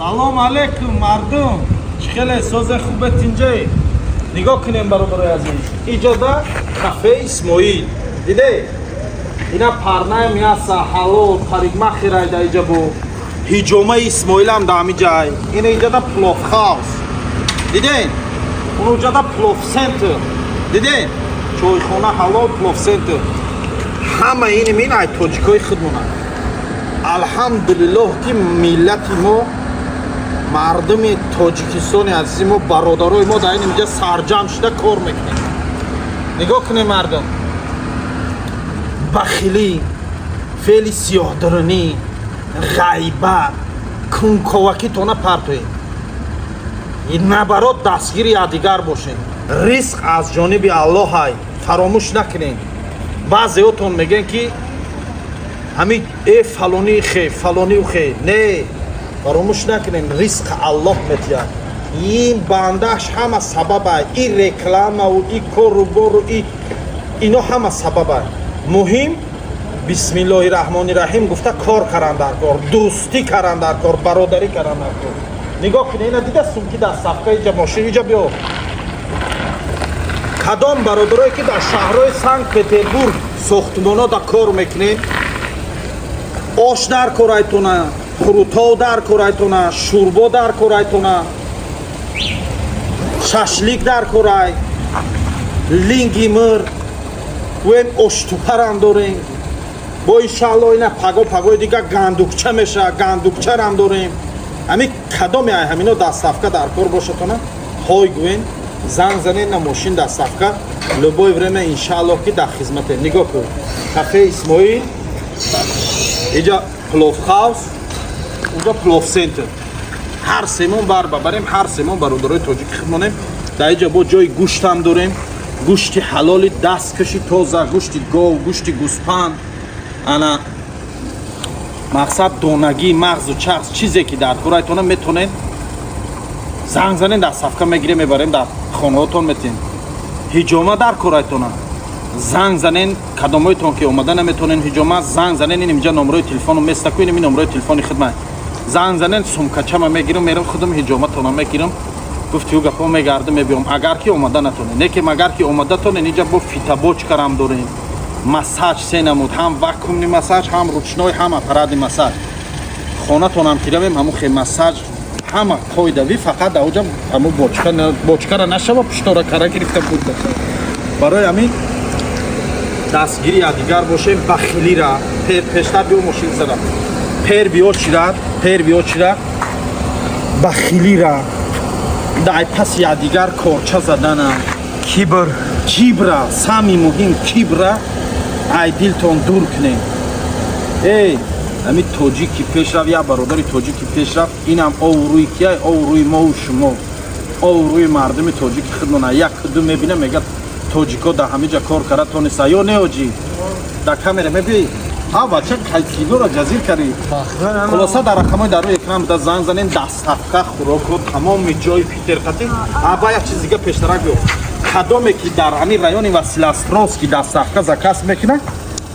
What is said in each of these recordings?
Салом алейкум, мардум! Чӣ хеле созе, хубе, тинҷае? Нигоҳ кунем, бародарои азиз, иҷода кафе Исмоил диде, ина парная мясо, ҳалол, парикмахер ай да иҷа, бо ҳиҷомаи Исмоилам да ҳами ҷай. Ина иҷода плов хаус диден, унуҷода плов центр диден, чойхона, ҳалол, плов центр. Ҳама ини мин ай тоҷикои худмона. Алҳамдулиллоҳ, ки миллати мо, мардуми Тоҷикистони азизи мо, бародарои мо дар ин инҷа сарҷамъ шуда кор мекунем. Нигоҳ кунем, мардум, бахилӣ, феъли сиёҳдурунӣ, ғайбат, кунковакитона партоем, набарот дастгири якдигар бошем. Ризқ аз ҷониби Аллоҳай, фаромӯш накунем. Баъзеотон мегӯянд, ки ҳамин э фалони хе, фалониу хе. Не, фаромӯш накунем, ризқ Аллоҳ метиҳад, ин бандааш ҳама сабаба. И рекламаву и кору бору и ино ҳама сабаба. Муҳим бисмиллоҳи раҳмони раҳим гуфта кор каран дар кор, дӯстӣ каран дар кор, бародарӣ каран дар кор. Нигоҳ кунед, ина дида сумки, доставка, иҷа мошин, иҷа биё. Кадом бародарое, ки дар шаҳрҳои Санкт Петербург сохтмоно да кор мекунед, ош дар корайтона, қурутов дар корайтона, шӯрбо дар корайтона, шашлик дар корай, линги мир гӯем, оштупарам дорем бо, иншаалло, ина паго пагои дига гандукча меша, гандукчарам дорем. Ҳами кадоме ай ҳамино доставка дар кор бошатона, ҳой гӯен, занг занед, на мошин, доставка, любое время, иншаалло, ки дар хизмате. Нигоҳ кун, кафе Исмоил, иҷа плов хаус, унҷа плов центр. Ҳар семон бар бабарем, ҳар семон бародарои тоҷики хидмонем. Дар иҷа бо ҷои гӯштам дорем, гӯшти ҳалоли дасткаши тоза, гӯшти гов, гӯшти гӯспанд, ана мақсад донагӣ, мағзу чағз, чизе ки дар курайтона, метонед занг занед, доставка мегирем, мебарем, дар хонаҳотон метем. Ҳиҷома дар корайтона, занг занен. Кадомоитон ки омада наметонен ҳиҷома, занг занен. Ин инҷа номерои телефону местаку, ин номерои телефони хидмат, занг занен, сумкачама мегирам, мерам, худам ҳиҷоматона мегирам. Гуфти ӯ гапо, мегардам, мебиём, агар ки омада натонен. Не ки агар ки омада тонен, инҷа бо фитобочка рам дорем, массаж се намуд: ҳам вакуумный массаж, ҳам ручной, ҳам аппаратный массаж. Хонатонам ки равем, ҳамун хе массаж, ҳама қоидавӣ. Фақат дар оҷа ҳамун бочка ра нашава, пуштора кара гирифта буд. Барои ҳамин дастгири якдигар бошем. Бахилира пештар биё, мошин зада пер биё, чира пер биё, чира бахилира, дай паси якдигар корча задана. Кибр. Кибра, сами муҳим кибра ай дилтон дур кунем. Эй, ҳами тоҷики пешрафт, як бародари тоҷики пешрафт, инам оврӯи кияй? Оврӯи мову шумо, оврӯи мардуми тоҷики худмона. Як ду мебина, мегӯяд, тоҷико дар ҳамиҷа кор кара тониста ё не? Оҷи дар камера мебиёи, ҳа, бача, киноро ҷазир кардӣ. Хулоса, дар рақамҳои дар рӯи экран буда занг занен, доставка, хӯроку, тамоми ҷои Питер қатӣ. Аба, як чиз дига пештарак биё. Кадоме ки дар ҳамин райони Василеостровский доставка заказ мекунад,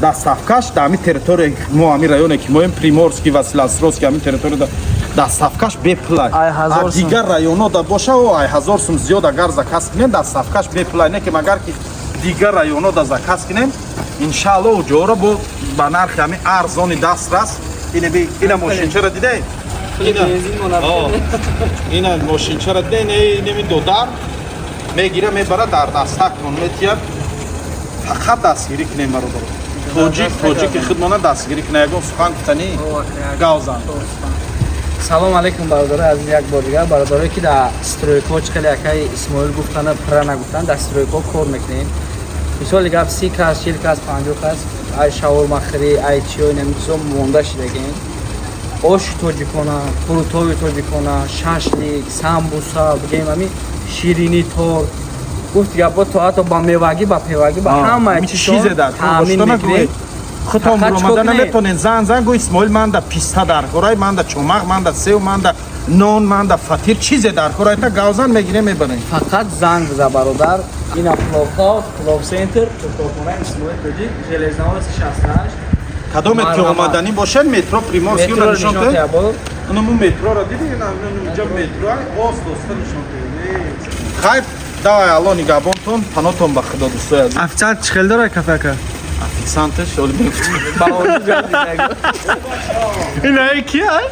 доставка ш дар ҳамин территория мо, ҳамин районе ки моем, Приморский, Василеостровский, ҳамин территория, доставка ш бепулай. Ай 1000 сум. Дигар районо да боша, о, ай 1000 сум зиёд агар заказ кунем, доставка ш бепулай. Не ки агар ки дигар районо да заказ кунем, иншаалло, ҷоро бо ба нархи ҳамин арзони дастрас. Ина мошинчаро дидаед? Ина мошинчаро дидаед? Инеми додар мегира, мебара, дар дастакмон метиҳад. Фақат дастгирӣ кунем, бародаро, тоҷик тоҷики худмона дастгирӣ кунем. Ягон сухан гуфтанӣ, гавзан. Салом алейкум, бародарои азиз, як бор дигар. Бародарое, ки дар стройка ҳо, чӣ хеле акаи Исмоил гуфтана, пра нагуфтан, дар стройка ҳо кор мекунем. Мисоли гап, 30 кас, 40 кас, 50 кас, ай шаурмахӯрӣ, ай чиё, инами чизо монда шидагем. Оши тоҷикона, қурутови тоҷикона, шашлик, самбуса, бигем, ами ширинӣ, торт, гуфт гапо, то ҳатто ба мевагӣ, ба певагӣ, ба ҳама чизе дар таъмин мекунем. Худтон Фақат буромада чикор кунем? Наметонен, зан зан, гӯ: «Исмоил, манда писта дар корай, манда чомақ, манда сев, манда нон, манда фатир, чизе дар корай», та гавзан, мегирем, мебарем. Фақат занг биза, бародар. Ина Пловхаус, Плов Центр, Туркохона Исмоил Тоҷик, Железная улица 68. Кадоме ки Марҳамат. омаданӣ бошед, метро Приморский. Метро Нишон нишон те. теабо. Унаму метроро диди, инҷа метро ост оста нишон те. Хайр, давай, Алло нигаҳбонтон, панотон ба Худо, дӯстои азиз. Официант чӣ хел дора кафе, ака? Официанташ оли мегуфт. Ба орзу гап. Инаи ки ай?